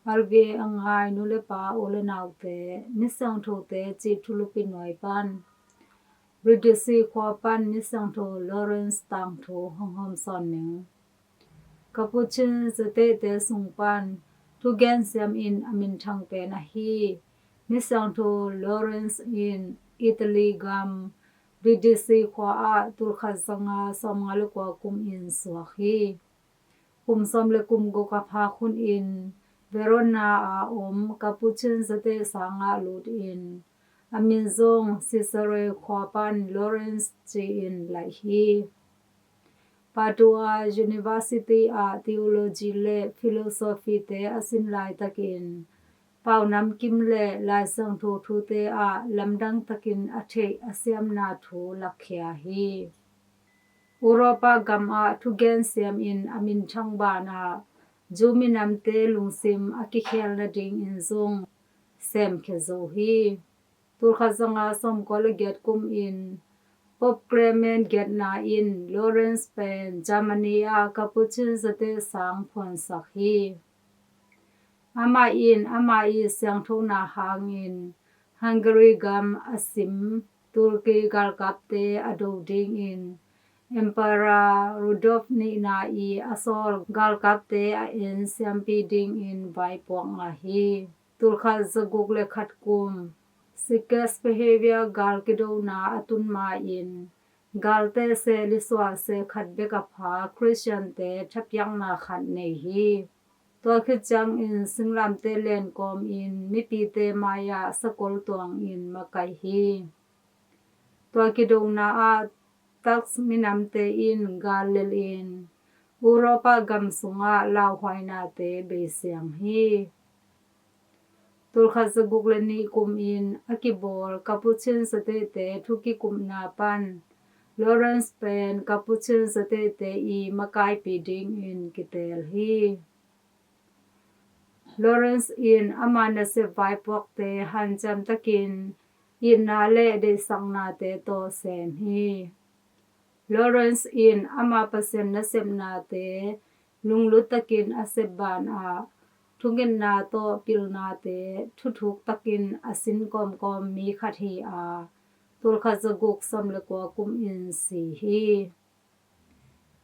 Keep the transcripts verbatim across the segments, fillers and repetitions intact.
Alvia a ngai nu le pa u le naute, Misiangthote cih thulupi nuai pan, British khua pan Misiangtho Lawrence tangthu hong hawmsawn ning. Capuchin zateite sung pan thugen siam in a minthang pen ahi Misiangtho Lawrence in Italy gam British khua ah tulkhat zanga sawmnga le kua kum in suak hi. Kum sawm le kum guk a phak hun in Verona a om Capuchin zate sangah lut in a min zong Cesarea khua pan Lawrence ci-in laih hi. Padua University ah theology le philosophy te a sin laitakin pau namkim le Lai Siangtho thute ah lamdang takin a theih a siamna thu lakkhia hi. Europa gam ah thugen siam in a minthang banah Jew minamte lungsim a kikhel nadingin zong semkhia zo hi. Tulkhat zanga sawmkua le giat kum in Pope Clement giatna in Lawrence pen Germany ah Capuchin zate sang phuansak hi. Amah in amah i siangthona hangin Hungary gam a sim Turkey galkapte a do dingin Emperor Rudolf nihna i a sawl galkapte a en siampi dingin vaipuak ngah hi. Tulkhat zaguk le khat kum Czechoslovakia gal kidona a tun ma-in galte seh lisuah seh khat bek a pha Khristiante thapiakna khat nei hi. Tua khit ciangin singlamte len kawmin mipite mai-ah sakol tuangin makaih hi. Tua kidona ah Turks minamte in gal lelin Europa gam sungah lauhuainate beisiang hi. Tulkhat zaguk le nih kumin a kibawl Capuchin zateite thukikupna pan Lawrence pen Capuchin zateite i makaipi dingin kiteel hi. Lawrence in ama nasep vaipuakte hanciam takin itna le deihsaknate tawh sem hi. Lawrence in ama Pasian nasepnate lunglut takin a sep banah thungetna tawh pilnate thuthuk takin a sin kawmkawm mi khat hi a, tulkhat zaguk sawm le kua kumin si hi.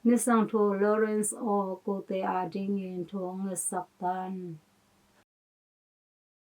Misiangtho Lawrence aw, kote adingin thu hong ngetsak tan.